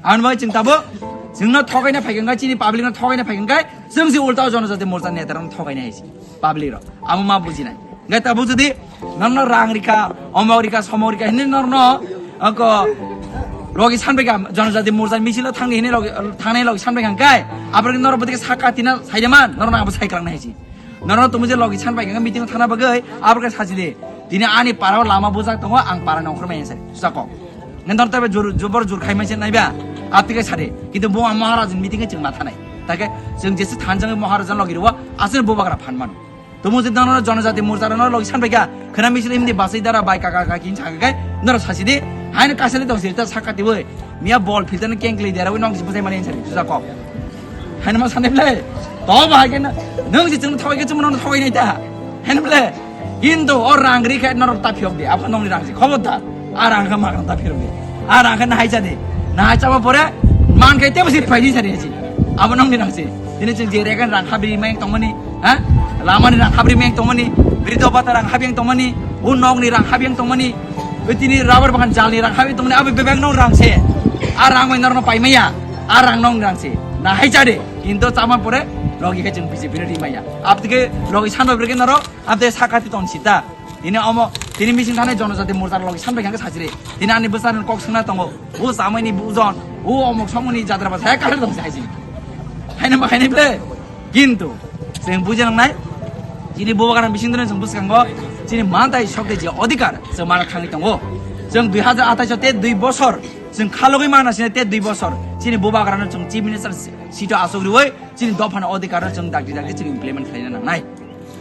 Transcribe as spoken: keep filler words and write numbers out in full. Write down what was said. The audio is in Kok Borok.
Ang bai chwng tabuk chwngno thogaina phaikhangkha, chini public no thogaina phaikhangkha, chwng si ulta o Jonojati Morcha neta rok thogaina hai si public rok. Amo ma bujinai. Ngai tabuk jodi norno rang rikha, omok rikha, somok rikha, hini norno ako logi sanbai kha, Jonojati Morcha misil o thangni hini logi, thangnai logi sanbai khangkha, abrok norok bodike saka tina saideman, norno abo saikrang nai si. Norok tumu je logi san bai kha meeting thana bagwi, abo khe sachi de. Tini ani para o lama bujak tongo, ang para nongkhor mai sai. Susa kok. Nang dor tabe jur, jubor jur khai mai se naiba. Abti khe sade. Kintu bo Maharaj meeting khe chwng ma thanai. Take chwng jesi thanjang Maharaj logi ruwa, asir bo bagra phan man. Tumu je dono Jonojati Morcha no logi san bai kha. Khana misil himdi basai dara bai kaka kaki sa kha kai. Norok sachi de. Haino kasali tong sir ta sakati boi. Miya bol filter ni keng kli dera wi nong si bujai mani sari. Susa kok. Haino ma sanai ble. To ba hai kena. Nung si chwng thoi ke chwng no thoi nai ta. Haino ble. Kintu o rang ri khe norok ta phiyok di. Apa nong ni rang si. Khobor da. A rang kha ma ta phiyok di. A rang kha na hai cha di. Na hai cha ba pore man khe te basi phai di sari si. Apa nong ni rang si. Tini chwng je regan rang habri mai tongmani. Ha? Lama ni rang habri mai tongmani. Brido bata rang habri tongmani. U nok ni rang habri tongmani. Ui tini rubber bagan jal ni rang habri tongmani. Abi bebek nong rang se. A rang mai norok no pai maya. A rang nong rang se. Na hai cha de. Kintu chama pore logi khe chwng B J P no ri maya. Abtike logi sanba breke norok abte sakati ton sita. Tini omo tini meeting thani Jonojati Morcha logi sanbai khe sajire. Tini ani bwsarni kok swngna tongo. O samai ni bujon, o omok somoni jatra basa khe kahar tong sai. Haino ma haino ble. Kintu chwng bujinang nai. Chini bubagra bising dene chwng bwskango. Chini mantai sokte je odhikar chwng mana thangwi tongo. Chwng dui hajar athais te dui bosor. Chwng khalogwi mana sine te dui bosor. Chini bubagrano chwng chief minister sito asok riwi. Chini dophani odhikarno chwng dakti dakti chwng implement khlaina nangnai.